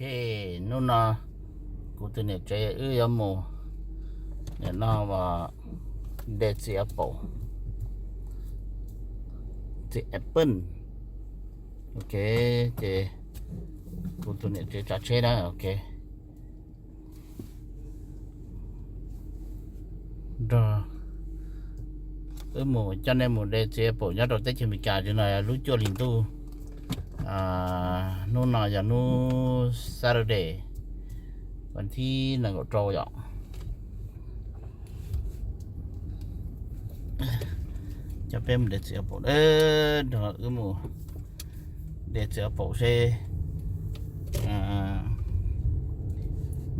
Hnub no kuv tus niam tsev wb yuav mus, nim no de txiv apple, txiv apple. Ok, ces kuv tus niam tsev tsav tsheb na, ok. Nrog wb mus coj nej mus de txiv apple nyob rau teb chaws Amelikas. Tam sim no yog lub cuaj hli ntuj, hnub no yog hnub Saturday, vas thib nees nkaum rau yom. Coj peb mus de txiv apple, nrog wb mus de txiv apple seb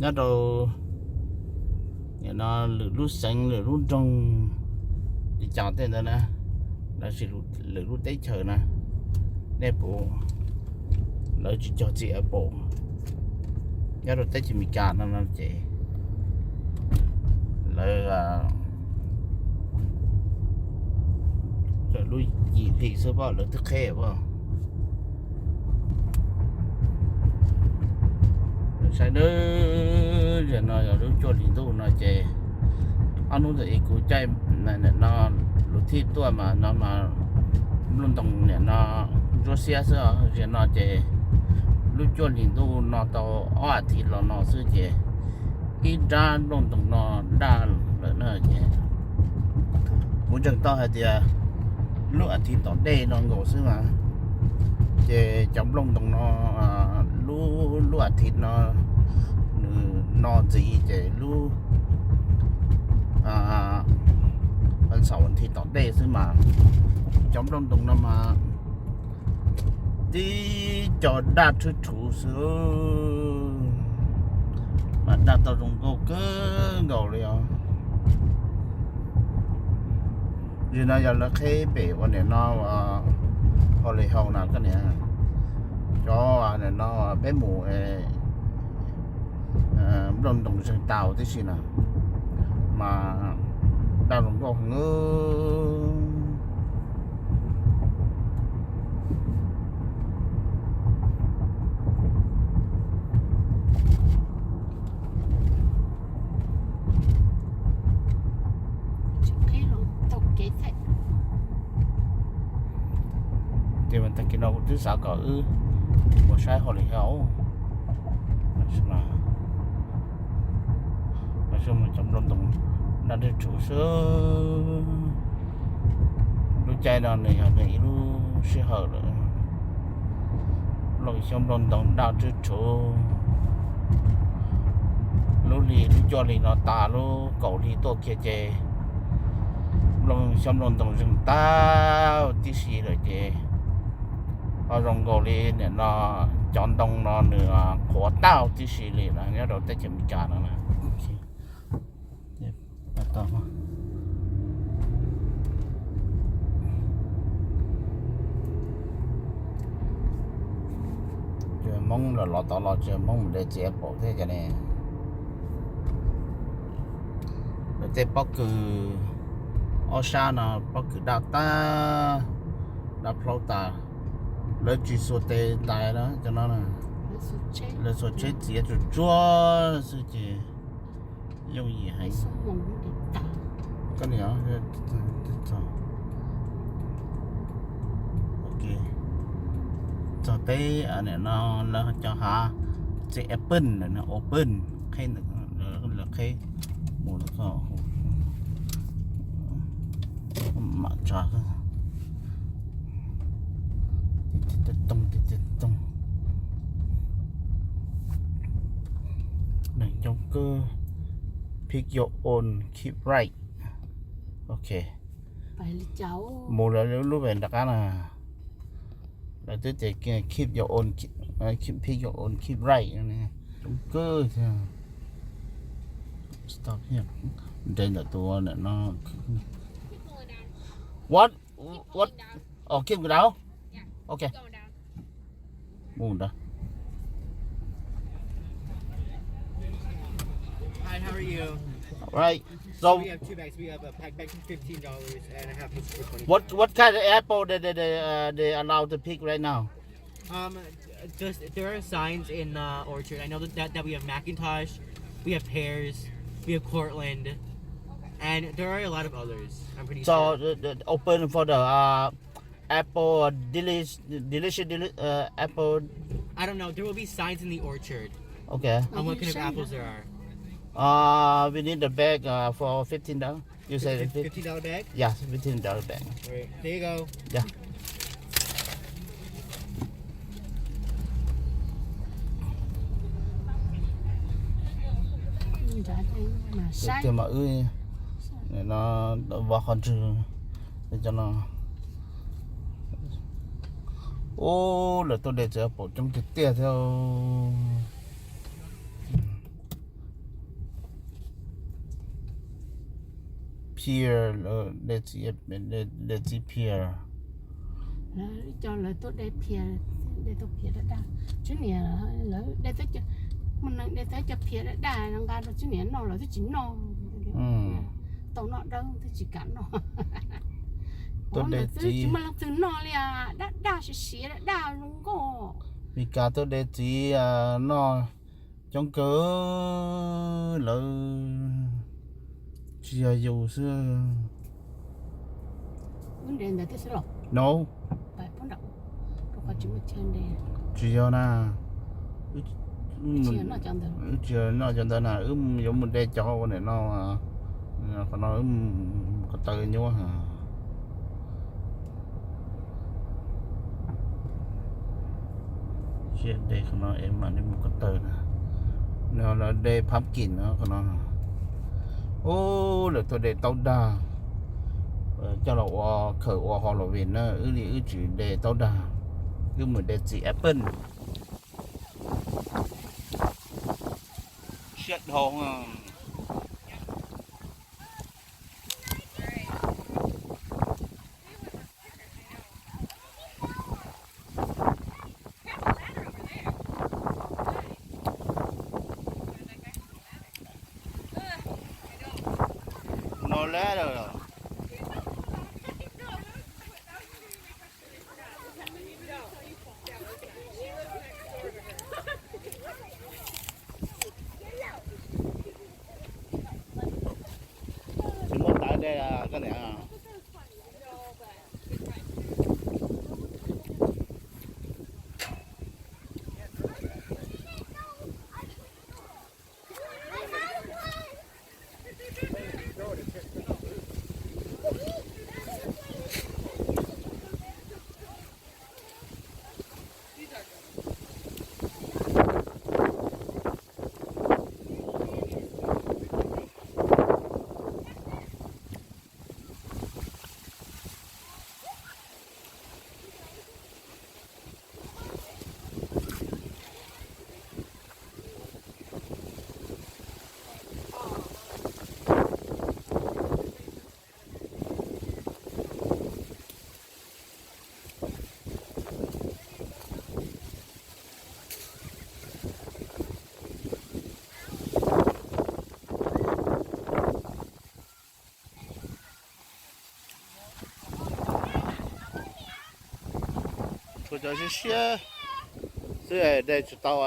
nyob rau nim no lwm lub xeev lwm lub nroog li cas tej ntawd na, lossis lwm lub teb chaws na, nej puas, lawv tsis cog txiv apple nyob rau teb chaws Amelikas no no ces lawv lub yim hli xwb pom lawv twb qheb pom. Saib nawb, zaum no yog lub cuaj hlis ntuj no ces ob hnub ntawm ib kuv caij no lus thij tuaj mas no mas nplooj ntoos nim no ntsuab xiab xwb. Zaum no ces lub cuaj hlis ntuj no tau ob as thiv los no xwb ces ib rab nplooj ntoos no daj lawm na ces kuv ntseeg tau hais tias lub as thiv tom ntej no nkaus xwb mas ces cov nplooj ntoos no lub, lub as thiv no nws no ntxiv ces lub xaum as thiv tom ntej xwb mas cov nplooj ntoos no mas tib co daj rhwb rhuv xwb mas daj tau zoo nkauj kawg nkaus li os. Zaum no yog lawv qheb pem ua nim no ua hauj lwm haus na koj niam, cov nim no peb mus nplooj ntoos zeeg tau tib si na mas daj zoo nkauj heev. Ces mas tag kis no kuv twb xav kom wb mus saib hauj lwm haus, mas cov nplooj ntoos daj rhwb rhuv xwb. Lub caij no nws yog nws ib lub sij hawm lawm, nplooj xyoob nplooj ntoos daj rhwb rhuv. Lub hli, lub cuaj hli no tas lub kaum hli tuaj kiag ces nplooj xyoob nplooj ntoos zeeg tau tib si lawm ces ho zoo nkaus li nim no cov ntoo no nws qhuav tau tib si li na nyob rau teb chaws Amelikas no na. Ces Hmoob los los tod los ces Hmoob mus de txiv apple thiab cov ne. Lawv tej pob kws ob sab no pob kws daj tag, daj plhaub tas, lawv tsis xuas tes ntais na cov no, lawv xuas tsheb txiav tsuag tsuag xwb ces yooj yim heev. Koj niam, ok, txog peb nim no lawv cov hav txiv apple, open, qheb, lawv qheb mus mam tso. Toog, toog, toog, neeg coob kawg. Pick your own, keep right. Ok, mus lawv lub pem nram qab na. Lawv twb tias keep your own, keep, pick your own, keep right. Coob kawg thiab. Stop here. Nres ntawm tus no. What? What? Oh, keep going down. Ok. Mus ntawd. Hi, how are you? All right. So, so we have two bags. We have a pack bag for fifteen dollars and a half for twenty-five. What, what kind of apple that they, they, uh, they allow to pick right now? Um, Just there are signs in the orchard. I know that, that, that we have McIntosh, we have Pears, we have Cortland, and there are a lot of others. I'm pretty sure. So uh, uh, open for the uh, apple uh, delicious, delicious deli- uh, apple. I don't know. There will be signs in the orchard Okay. On what kind of apples there are. Uh, we need the bag uh, for fifteen dollars. You say fifteen dollar bag? Yes, fifteen dollar bag. All right, there you go. Yeah. Tiag mas wb no vov qhov ntswg cov no. Ub, lawv tuaj de txiv pom coob tiag tiag thiab. Phiaj, de txiv phiaj. Lawv cov lawv tuaj de phiaj, de tau phiaj daj daj. Tswv niam lawv de, mus neeg de tau cov phiaj daj daj nqa rau tswv niam noj lawv twb tsis noj. Tau noj dawb twb tsis kam noj. Tuaj de txiv tsis muaj leej twg noj li, daj daj siav siav daj daj zoo nkauj. Meskas tuaj de txiv noj coob kawg, lawv tsis yog yus xwb. No, tsis yog na. Wb tsis yog noj cov ntawd na, wb yuav mus de cov ua nim no. Qhov no wb mus ko taw nyuaj. Siab de qhov no es mam li mus ko taw na. No lawv de pumpkin no qhov no. Ub, lawv tuaj de taub dag coj los ua khaws ua Halloween na, wb li wb tsis de taub dag, wb mus de txiv apple. Siab dhau. No ladder. Tsis muaj ntaiv de koj niam. Kuv cov siab siab xwb de tsis tau.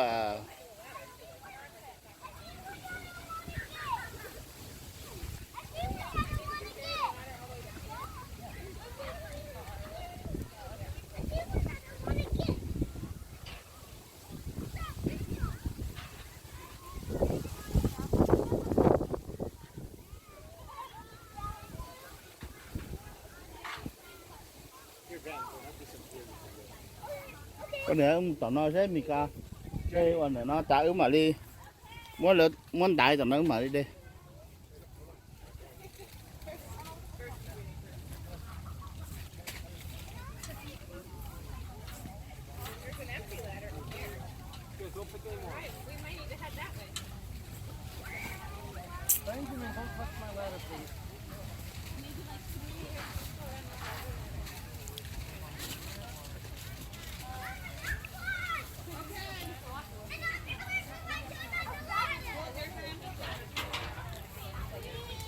Koj niam, wb mus tom no saib Mes Kas, ua ntawm no tas wb mam li muab ntaiv tom no wb mam li de.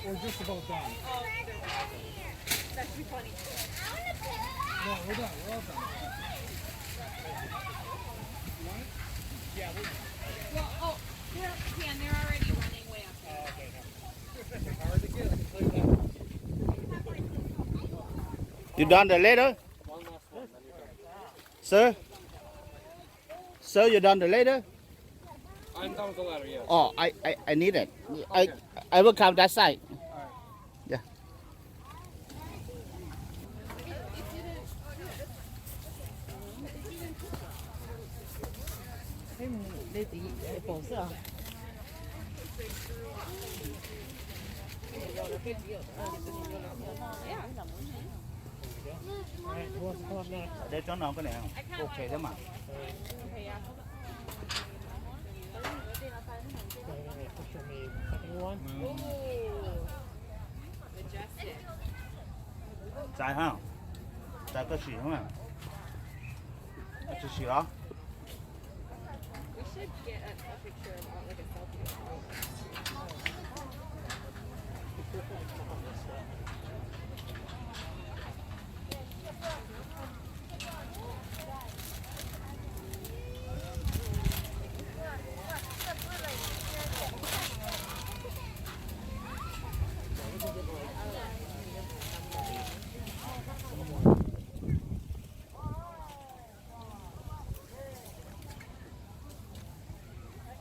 We're just about done. No, we're done. We're all done. Well, oh, yeah, yeah, they're already running way up there. You done the ladder? Sir? Sir, you done the ladder? I'm done with the ladder, yes. Oh, I, I, I need it. I, okay. I will come that side. All right. Yeah. Dej tsob no koj niam, ok thiab mas. Txais ha, txais koj sim, tsis sim los.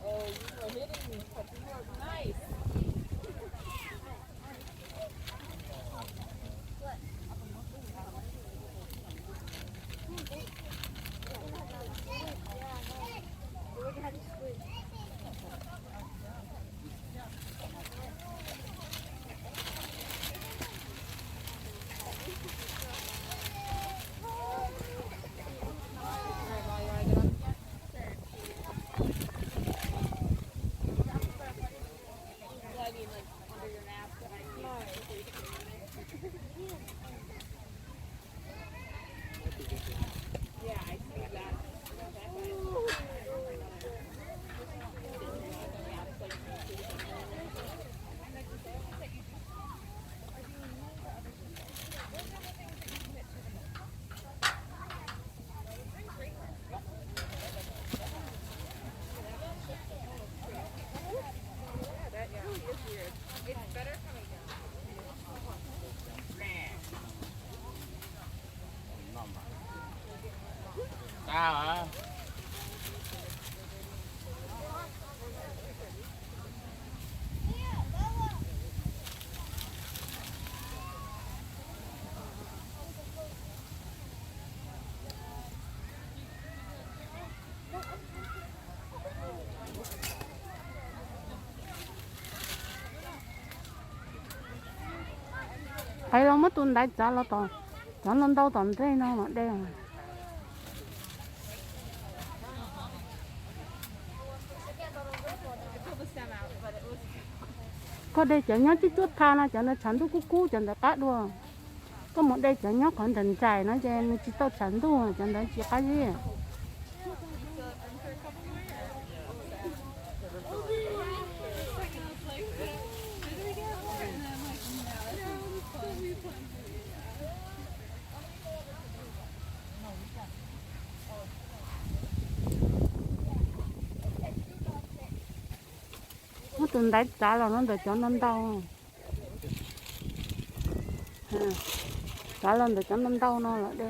Oh, you were hitting me, but you were nice. Qhov los muab tus ntaiv txav los tom, cov no ntau tom ntej no mas de. Koj de cov nyob tib cuab tha no, cov ntawd tshav ntuj kub kub, cov ntawd qab dua. Koj mus de cov nyob qhov nram nraim no ces nws tsis tau tshav ntuj, cov ntawd tsis qab zib. Muab tus ntaiv txav los no ntawm cov ntau ntau. Txav los ntawm cov ntau ntau no los de.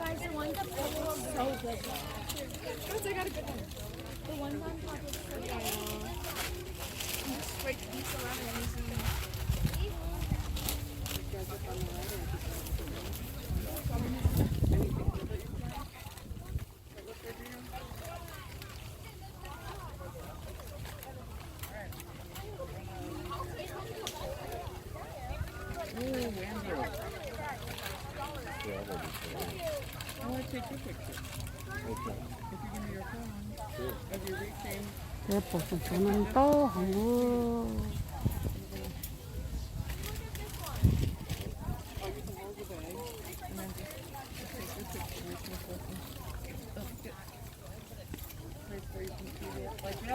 Guys, the ones up there look so good. Guys, I got a good one. The ones on top look so good. Just wait, these are lemons. Pom tsoom tsov no ntau heev.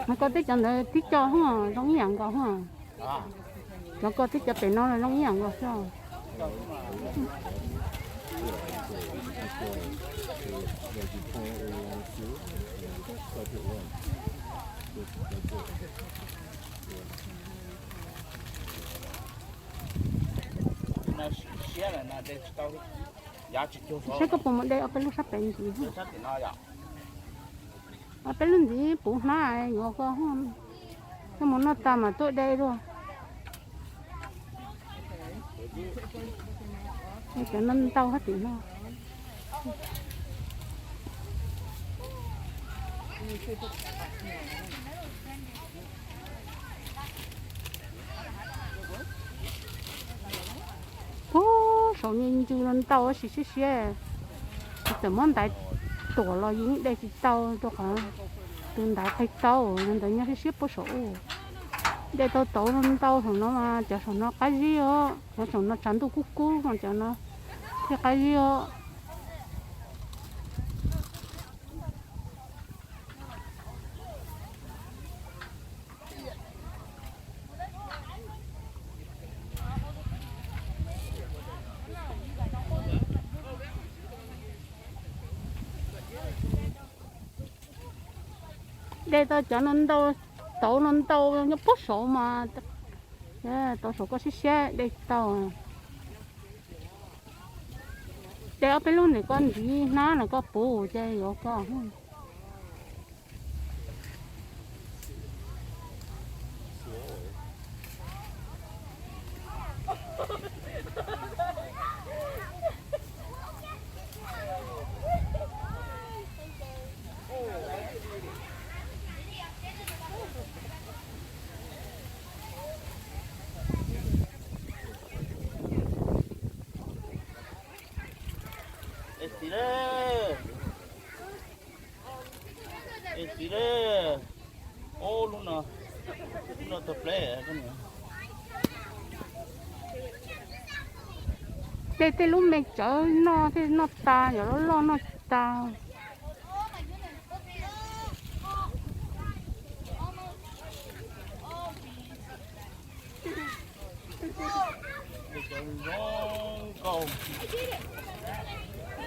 Mas koj teb cov ntawd tib co hos zoo ib yam nkaus hos. Cov koj teb cov pem no los zoo ib yam nkaus xwb. Saib koj puas mus de ob peb lub sab pem ntxiv. Ob peb lub ntxiv puv hnab yuav koj, koj mus noj tas mas tuaj de dua. Cov no ntau hab tim no. Puag saum me ntsis no ntau tab sis siab siab, txawm muab ntaiv tuam los yeej de tsis tau rau qhov tus ntaiv qhib tau, ntawd nyob siab siab puag saum u. De tau tauv no ntau saum no mas cov saum no qab zib os, cov saum no tshav ntuj kub kub no cov no thiaj qab zib os. De tau cov no ntau, tauv no ntau nyob puag saum mas, tauv saum koj siab siab de tau. De ob peb lub ntawm koj ntxiv hnab no koj puv ces yuav koj. Es txiv lawm. Es txiv lawm. Ub, lub no, lub no tau pleb. Tej, tej lub me tsawv noj, tej noj tas, yog loj loj noj tas.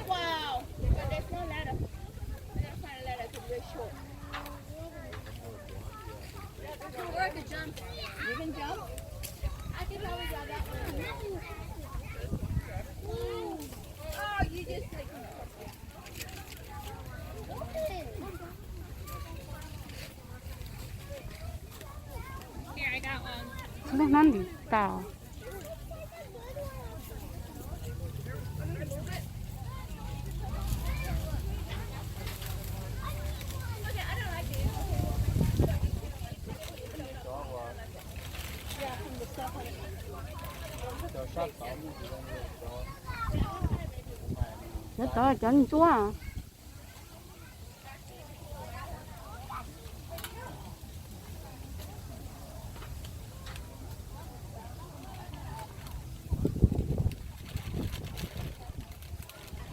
Wow. But there's no ladder. I gotta find a ladder 'cause we're short. You can jump? I can probably grab that one. Ooh. Oh, you just like Here, I got one. Lub hnab ntim tas. Cov tod cov ntsuab.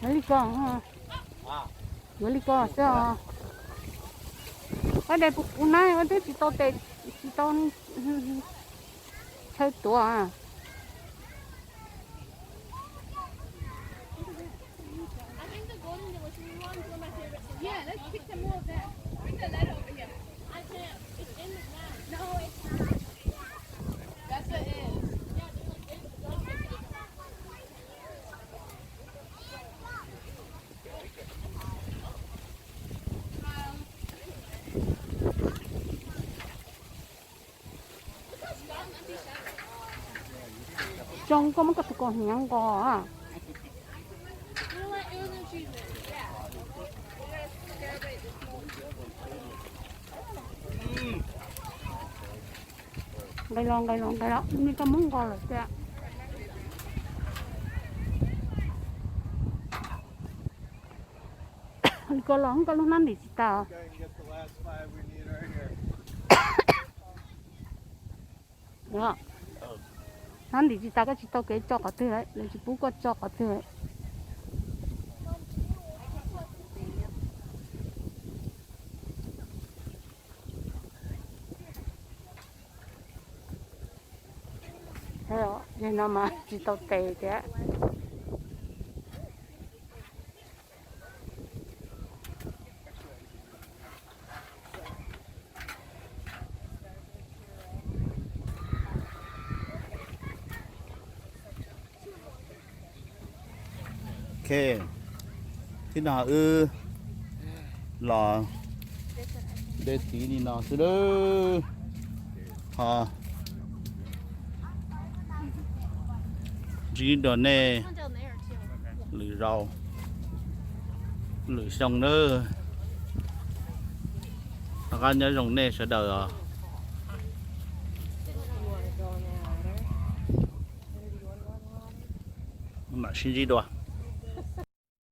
Yuav li ko, yuav li ko xwb os. Koj de puv puv hnab, koj twb tsis tau tes, tsis tau chaw tuav. Zoo koj muab koj tus kaus hniav nqos. Nqis los, nqis los, nqis los, ni koj muab nqos lawm tiag. Koj los koj lub hnab ntim tsis tas. Hnab ntim tsis tas koj tsis tau kev tso qhov twg lawm, lawv tsis pub koj tso qhov twg lawm. Yog no mas tsis tau tes thiab. Ok, tib no wb los de tiv li no xwb lawm. Ho ntsib dua nej lwm zaus lwm xyoo nawb. Rov qab nyob zoo nej sawv daws os. Mam sib ntsib dua.